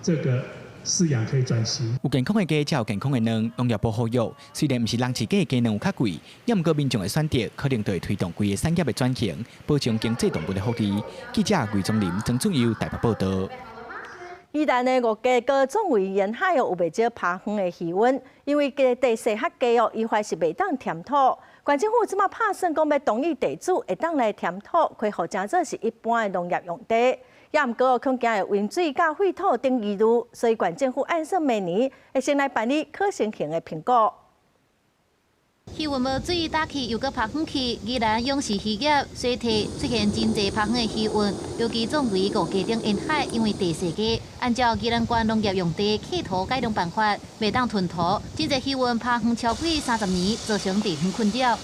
這個飼養可以轉型。有健康的雞才有健康的卵。農業部呼籲，雖然毋是籠飼雞的雞卵有較貴，也毋過民眾的選擇可能就會推動規个產業的轉型，保障經濟動物的福利。記者魏宗林、曾俊佑台北報道。宜蘭的五家閣總為沿海有袂少拋荒的魚塭，因為地勢較低哦，伊塊是袂當填土。縣政府這馬拍算講欲同意地主會當來填土，恢復成做是一般的農業用地。也毋過恐驚會淹水佮廢土等疑慮，所以縣政府按算明年會先來辦理可行性的評估。魚塭無水，打去又閣拋荒去，宜蘭勇士漁業衰退，出現真濟拋荒的魚塭，尤其總圍五家頂沿海，因為地勢低，按照宜蘭縣農業用地契圖改良辦法，袂當吞土，真濟魚塭拋荒超過30年，造成地方困擾，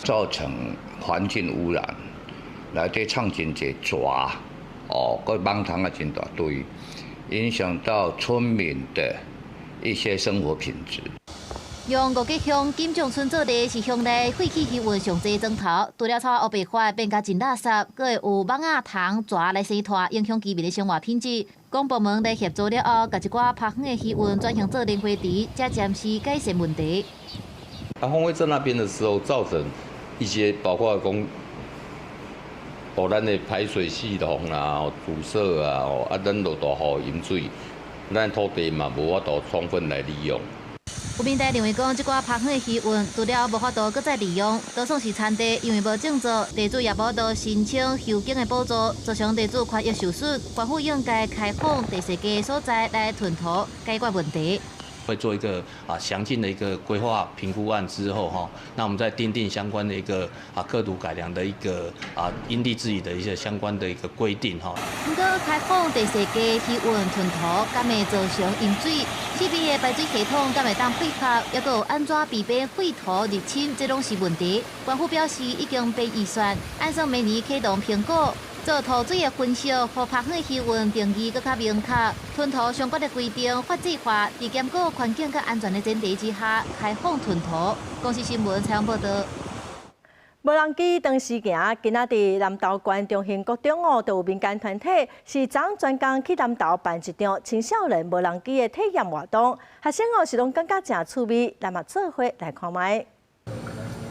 造成環境污染，內底藏真濟蛇哦，閣蠓蟲也真大堆，影響到村民的一些生活品質。用五家鄉金匠村做例，是鄉內廢棄魚塭上濟莊頭，除了臭烏白法變甲真垃圾，閣會有蠓仔蟲蛇來生湠，影響居民的生活品質。公部門來協助了後，共一寡拋荒的魚塭轉型做蓮花池，才暫時改善問題。啊，荒廢在那邊的時候，造成一些包括講，哦，咱的排水系統啊，堵塞啊，啊，咱落大雨淹水，咱土地嘛無法度充分來利用。有民代認為講，這寡拋荒的魚塭，除了無法度閣再利用，多數是田地，因為無種作，地主也無度申請修耕的補助，造成地主權益受損。縣府應該開放地勢低所在來屯土，解決問題。會做一個詳盡的一個規劃評估案之後，哈，那我們再訂定相關的一個客土改良的一個因地制宜的一些相關的一個規定，哈。毋過開放地勢低魚塭吞土，敢會造成淹水？四邊的排水系統敢會當配合？抑閣有按怎避免廢土入侵？這攏是問題。縣府表示已經編預算，按算明年啟動評估。做土水的分析，予拋荒的魚塭定義閣較明確，吞土相關的規定法制化，佇兼顧環境佮安全的前提之下，開放吞土。公視新聞採訪報導。無人機當時行，今仔佇南投縣中興國中哦，就有民間團體是昨專工去南投辦一場青少年無人機的體驗活動，學生哦是攏感覺誠趣味，咱嘛做伙來看覓。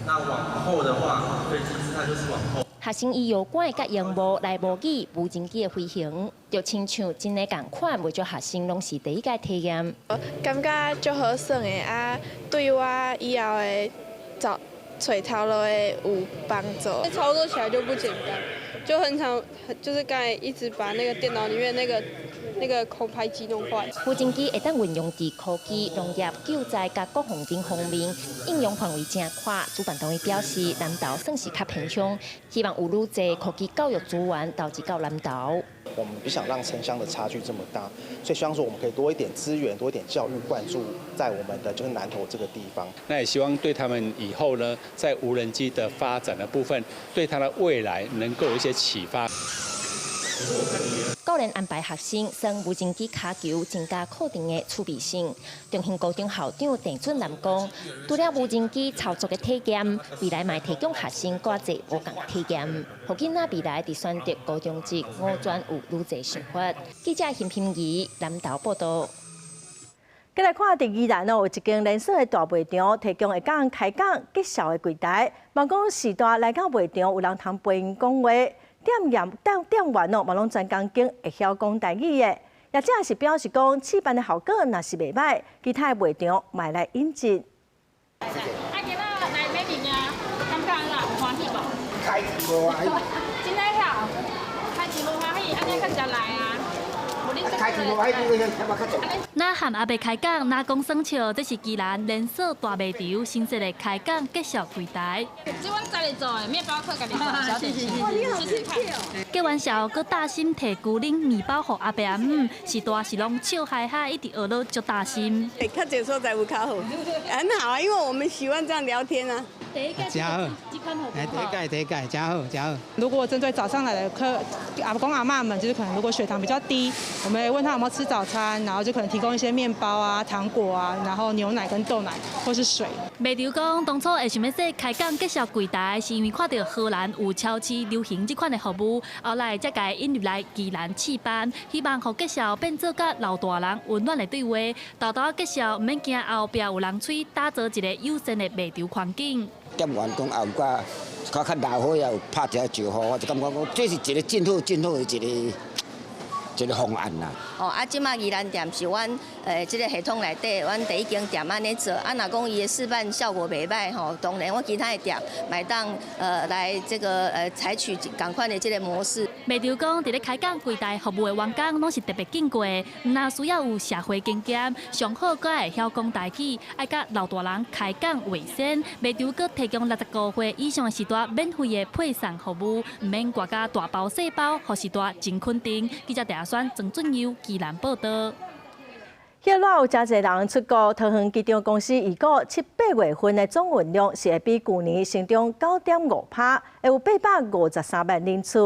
那往後的話，飛機姿態就是往後。學生以搖桿佮螢幕來模擬無人機的飛行，就親像真的仝款，袂少學生攏是第一擺體驗。感覺足好耍的啊，對我以後的找揣頭路的有幫助。操作起來就不簡單，就很常，就是剛才一直把那個電腦裡面那個空拍機弄壞。無人機會當運用佇科技、農業、救災佮國防等方面，應用範圍誠寬。主辦單位表示，南投算是較偏鄉，希望有愈濟科技教育資源投入到南投。我們不想讓城鄉的差距這麼大，所以希望說我們可以多一點資源，多一點教育灌注在我們的就是南投這個地方。那也希望對他們以後呢，在無人機的發展的部分，對他的未來能夠有一些啟發。教練安排學生耍無人機跤球，增加課程的趣味性。中興高中校長鄭俊南講，除了無人機操作的體驗，未來嘛會提供學生閣濟無仝體驗，予囡仔未來佇選擇高中職、五專有愈濟想法。記者邢平儀南投報導。閣來看佇宜蘭哦，有一間連鎖的大賣場，提供會當開講結銷的櫃台。望講時代來到賣場，有人通陪𪜶講話。店員店員哦，嘛攏專工景會曉講台語的，也正是表示講試辦的效果若是袂䆀，其他的賣場嘛會來引進。啊，今仔來買物件，感覺按怎？有歡喜無？開錢無歡喜。真的曉？開錢無歡喜，按呢較常來啊。若和阿伯開講，若講耍笑，這是宜蘭連鎖大賣場新設的開講結銷櫃台。這阮家己做的麵包客，家己做的小點心，試試看。結完銷，閣大心提牛奶麵包予阿伯阿姆，序大是攏笑哈哈，一直學了足大心。較濟所在有較好，很好啊，因為我們喜歡這樣聊天啊。真好，哎，第一屆第一屆真好真好。如果針對早上來的客阿公阿嬤們，就是可能如果血糖比較低，我們會問他有沒有吃早餐，然後就可能提供一些麵包啊、糖果啊，然後牛奶跟豆奶或是水。賣場講，當初會想欲設開講結銷櫃台，是因為看著荷蘭有超市流行這款的服務，後來才共引入來宜蘭試辦，希望予結銷變做佮老大人溫暖的對話，沓沓仔結銷，毋免驚後壁有人催，打造一個友善的賣場環境。店員講也有較較較老歲仔有拍一下招呼，我就感覺講這是一個真好真好的一個這个方案啦。哦，啊，這馬宜蘭店是阮這个系統內底，阮第一間店按呢做，啊，若講伊的示範效果袂䆀吼，當然阮其他的店嘛會當來這个採取仝款的這个模式。賣場講，佇咧開講櫃台服務的員工攏是特別經過，毋但需要有社會經驗，上好閣會曉講台語，愛佮老大人開講為先。賣場閣提供65歲以上的序大免費的配送服務，毋免掛佮大包細包，予序大真肯定。記者鄭阿選、曾俊佑、宜蘭報導。歇熱有誠濟人出國，桃園機場公司預估七八月份的總運量是會比舊年成長9.5%，會有853萬人次。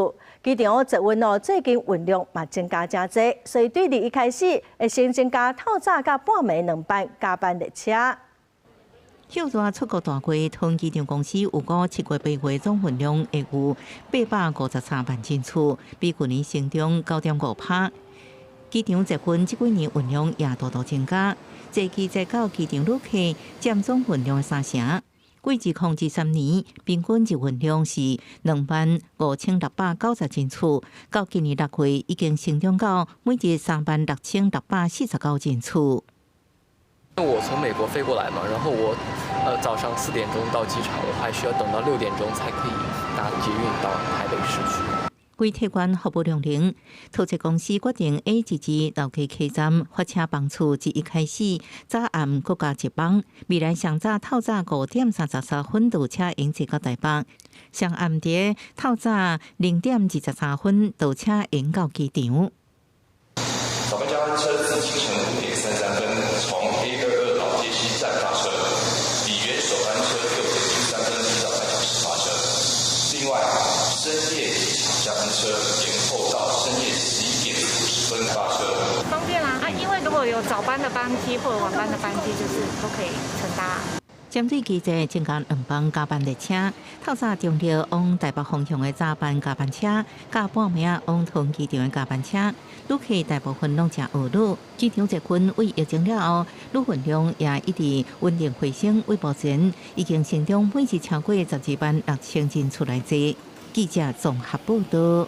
機場捷運哦，最近運量嘛增加誠濟，所以對二一開始會先增加透早佮半暝兩班加班列車。歇熱出國大季，桃園機場公司預估7月、8月總運量會有853萬人次，比舊年成長9.5%。機場捷運這幾年運量也大度增加，坐機載到機場旅客佔總運量的三成。過2023年平均日運量是25,690人次，到今年6月已經成長到每日36,649人次。我從美國飛過來嘛，然後我早上4點鐘到機場，我還需要等到6點鐘才可以搭捷運到台北市區。為提懸服務量能，桃捷公司決定 A22 老街客站發車班次自一開始，早暗閣加一班，未來上早透早5點33分到車營坐到台北，上暗佇透早0點23分到車營到機場。早班加班車自清晨5點33分從 A22 老街西站發車，比原首班車6點03分提早半小時發車。另外，深夜機場加班車延後到深夜11點50分發車。方便啊，因為如果有早班的班機或者晚班的班機，就是都可以乘搭。針對機捷增加兩班加班列車，透早中壢往台北方向的早班加班車，佮半暝仔往桃園機場的加班車，旅客大部分攏誠懊惱。機場捷運為疫情了後，旅運量也一直穩定回升，為目前已經成長每日超過126,000人次來坐。記者綜合報導。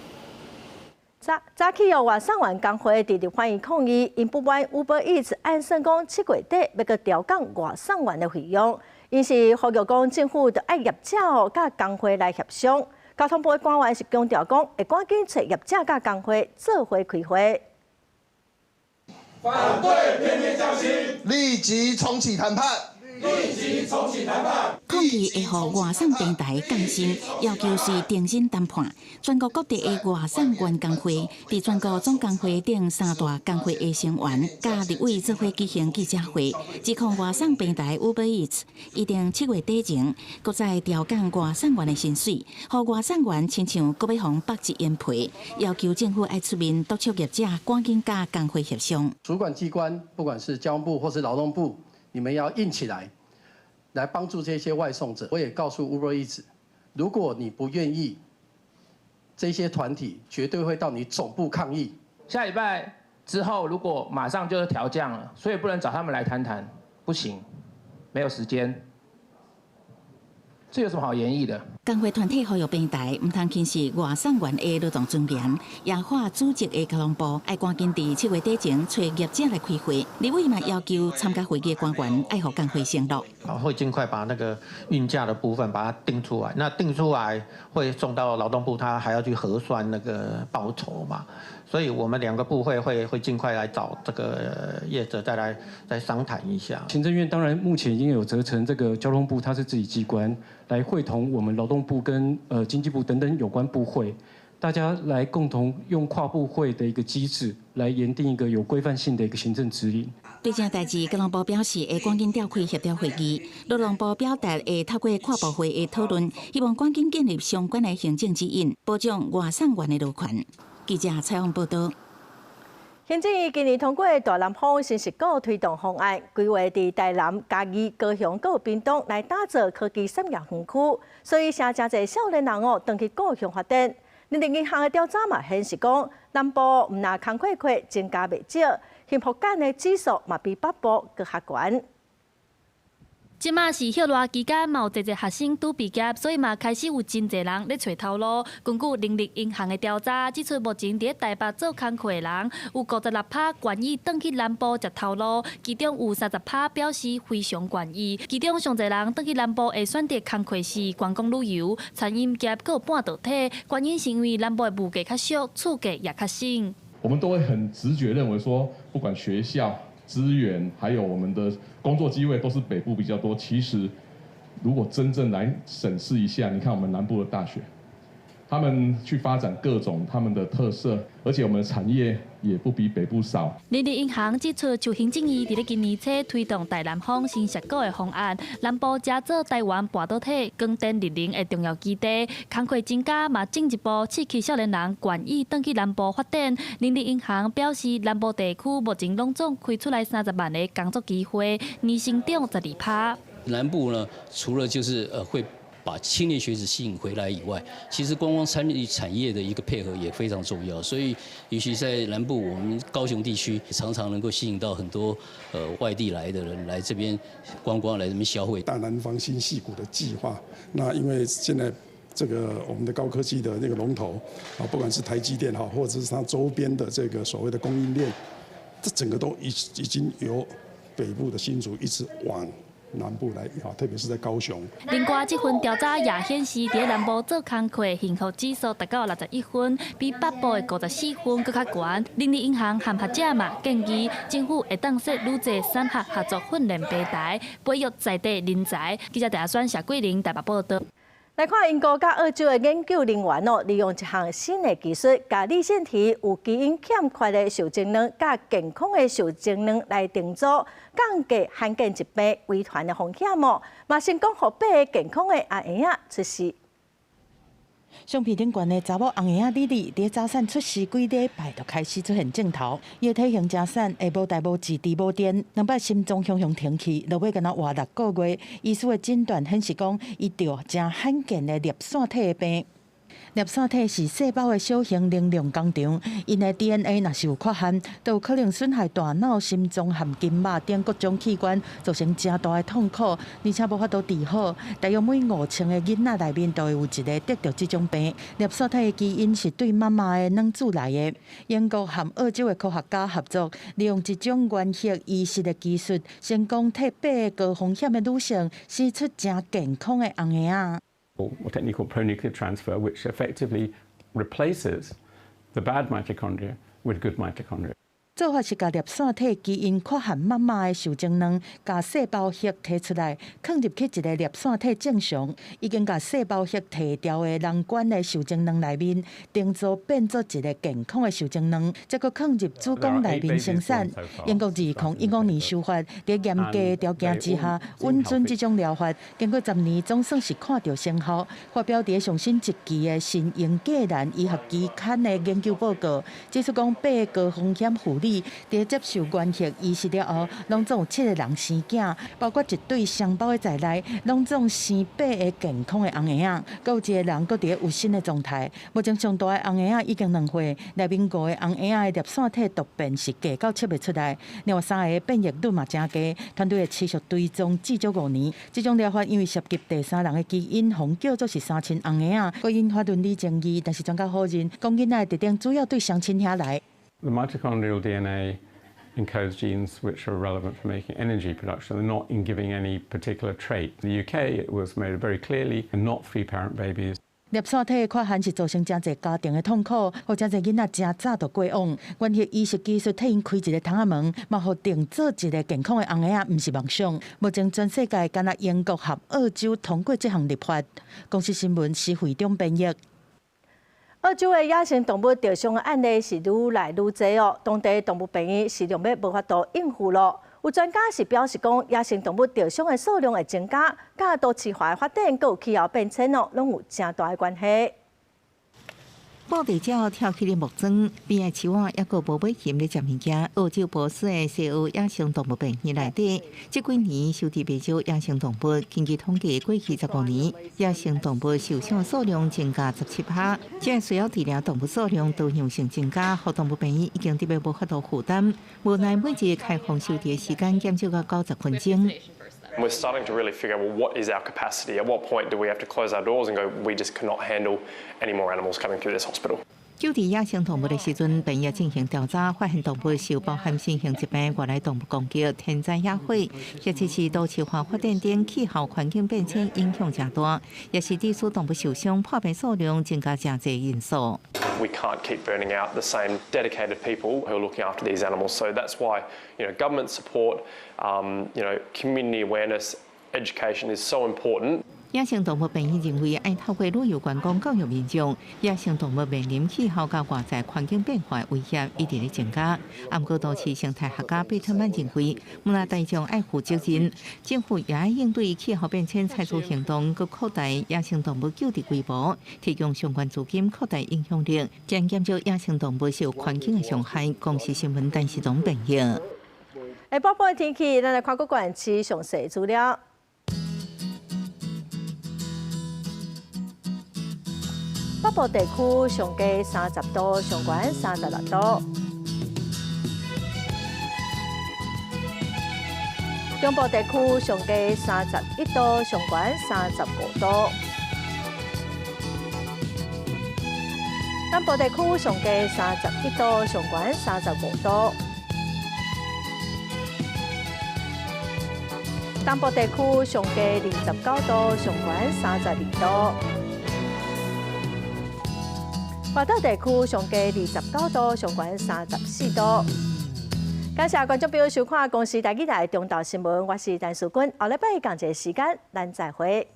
早早起有外送員工會佇立法院抗議，𪜶不滿 Uber Eats 按算講7月底欲閣調降外送員的費用，𪜶是呼籲講政府著愛業者哦，佮工會來協商。交通部的官員是強調講，會趕緊揣業者佮工會做伙開會。反對天天降薪，立即重啟談判。立即重啟談判。抗議會予外送平台降薪，要求隨停薪談判。全國各地的外送員工會，佇全國總工會等三大工會的成員，佮立委做伙舉行記者會，指控外送平台 Uber Eats 預定7月底前，閣再調降外送員的薪水，予外送員親像閣欲予縛一煙皮，要求政府愛出面督促業者趕緊佮工會協商。主管機關，不管是交通部或是勞動部，你們要硬起來，來幫助這些外送者。我也告訴 Uber Eats，如果你不願意，這些團體絕對會到你總部抗議。下禮拜之後，如果馬上就是調降了，所以不能找他們來談談，不行，沒有時間。這有什麼好研議的？工會團體呼籲平台毋通輕視外送員的勞動尊嚴，也喊主責的交通部愛趕緊佇7月底前揣業者來開會。立委嘛要求參加會議的官員愛予工會承諾，會盡快把那個運價的部分把它定出來。那定出來會送到勞動部，他還要去核算那個報酬嘛。所以我們兩個部會會盡快來找這個業者再來再商談一下。行政院當然目前已經有責成這個交通部，它是自己機關來會同我們勞動部跟經濟部等等有關部會，大家來共同用跨部會的一個機制來研訂一個有規範性的一個行政指引。對這代誌，交通部表示會趕緊召開協調會議，勞動部表達會透過跨部會的討論，希望趕緊建立相關的行政指引，保障外送員的勞權。記者採訪報導。行政院今年通過大南方新矽谷推動方案，規劃佇台南、嘉義、高雄、閣有屏東來打造科技產業園區，所以現誠濟少年人哦，轉去故鄉發展。人力銀行的調查嘛顯示講，南部毋但工課機會增加袂少，幸福感的指數嘛比北部閣較懸。這馬是歇熱期間，嘛有濟濟學生拄畢業，所以嘛開始有真濟人咧揣頭路。根據人力銀行的調查，指出目前佇台北做工課的人，有56趴願意轉去南部食頭路，其中有30趴表示非常願意。其中上濟人轉去南部會選擇工課是觀光旅遊、餐飲業，閣有半導體。原因是因為南部的物價較俗，厝價也較省。我們都會很直覺認為說，不管學校資源，還有我們的工作機會，都是北部比較多。其實，如果真正來審視一下，你看我們南部的大學，他們去發展各種他們的特色，而且我們的產業也不比北部少。人力銀行指出，就行政院佇咧今年初推動大南方新矽谷的方案，南部成做台灣半導體、光電、綠能的重要基地，工課增加嘛，進一步刺激少年人願意轉去南部發展。人力銀行表示，南部地區目前攏總開出來30萬个工作機會，年成長12趴。南部呢，除了就是會把青年學子吸引回來以外，其實觀光餐飲產業的一個配合也非常重要。所以，尤其在南部，我們高雄地區常常能夠吸引到很多外地來的人來這邊觀光，來這邊消費。大南方新矽谷的計劃，那因為現在這個我們的高科技的那個龍頭啊，不管是台積電哈，或者是它周邊的這個所謂的供應鏈，這整個都已經由北部的新竹一直往南部來，特別是在高雄。另外，這份調查也顯示，佇南部做工課幸福指數達到61分，比北部的54分閣較懸。人力銀行和學者嘛建議，政府會當設愈濟產學合作訓練平台，培育在地人才。記者陳選謝桂玲台北報道。來看英國佮澳洲的研究人員哦，利用一項新的技術，共粒線體有基因欠缺的受精卵佮健康的受精卵來定組，降低罕見疾病遺傳的風險哦，嘛成功予八個健康的紅嬰仔出世。相片頂懸的查某紅嬰仔莉莉，佇早產出世幾禮拜就開始出現症頭，伊的體型誠瘦，會無代無誌、佇無電，兩擺心臟雄雄停去，落尾干焦活6個月。醫師的診斷顯示講，伊著誠罕見的粒線體的病。粒線體是細胞的小型能量工廠，𪜶的 DNA 若是有缺陷，就有可能損害大腦、心臟和筋肉等各種器官，造成誠大的痛苦，而且無法度治好。大約每5000個囡仔內面都會有一个得著這種病。粒線體的基因是對媽媽的卵子來的。英國和澳洲的科學家合作，利用一種原核移植的技術，成功替八个高風險的女性生出誠健康的紅嬰仔。 A technique called pronuclear transfer, which effectively replaces the bad mitochondria with good mitochondria. 做法是共粒線體基因缺陷媽媽的受精卵，共細胞核提出來，囥入去一个粒線體正常，已經共細胞核提掉的人管的受精卵內面，定做變做一个健康的受精卵，再閣囥入子宮內面生產。英國2015年首發，佇嚴格的條件之下，允准這種療法，經過10年總算是看著成效。發表佇上新一期的《新英格蘭醫學期刊》的研究報告，指出講八个高風險婦女佇接受原核移植了後，攏總有七个人生囝，包括一對雙胞胎在內，攏總生八个健康的紅嬰仔，閣有一个人閣佇咧有身的狀態。目前上大的紅嬰仔已經2歲，內面五个紅嬰仔的粒線體突變是低到測袂出來，另外三个變異率嘛誠低。團隊會持續追蹤至少5年。這種療法因為涉及第三人的基因，予叫做是三親紅嬰仔，閣引發倫理爭議。但是專家否認，講囡仔的特徵主要對雙親遐來。 The mitochondrial DNA encodes genes which are relevant for making energy production. They're not in giving any particular trait. In the UK, it was made very clearly not three-parent babies. 粒線體的缺陷是造成誠濟家庭的痛苦，予誠濟囡仔誠早就過往。原核移植技術替𪜶開一个窗仔門，嘛予定做一个健康的紅嬰仔，毋是夢想。目前全世界干焦英國和澳洲通過這項立法。公視新聞施惠中編譯。澳洲的野生動物著傷的案例是愈來愈濟哦，當地動物病院是量欲無法度應付咯。有專家是表示講，野生動物著傷的數量會增加，佮都市化的發展，閣有氣候變遷哦，攏有誠大的關係。布袋鳥跳起咧木樁，邊仔樹仔抑閣無尾熊咧食物件。澳洲珀斯的西澳野生動物病院內底，這幾年收治袂少野生動物。根據統計，過去15年野生動物受傷數量增加17趴，這需要治療動物數量多樣性增加，予動物病院已經特別無法度負擔。無奈每日開放收治的時間減少到90分鐘。We're starting to really figure out, well, what is our capacity? At what point do we have to close our doors and go, we just cannot handle any more animals coming through this hospital? 救治野生動物的時陣，病也進行調查，發現動物受包含新型疾病、外來動物攻擊、天災野火，或者是都市化發展等氣候環境變遷影響誠大，也是致使動物受傷、破病數量增加誠濟因素。 We can't keep burning out the same dedicated people who are looking after these animals. So that's why government support, community awareness, education is so important. 野生動物病院認為，愛透過旅遊觀光教育民眾，野生動物面臨氣候佮外在環境變化的威脅一直咧增加。啊，毋過都市生態學家貝特曼認為，毋但大眾愛負責任，政府也愛應對氣候變遷採取行動，閣擴大野生動物救治規模，提供相關資金，擴大影響力，將減少野生動物受環境的傷害。公視新聞陳世東編譯。下晡的天氣，咱來看各縣市詳細資料。北部地區上低30度，上懸36度。中部地區上低31度，上懸35度。南部地區上低31度，上懸35度。東部地區上低29度，上懸32度。華東地區上低29度，上懸34度。感謝觀眾朋友收看《公視台語台》中晝新聞，我是陳淑君。後禮拜仝一个時間，咱再會。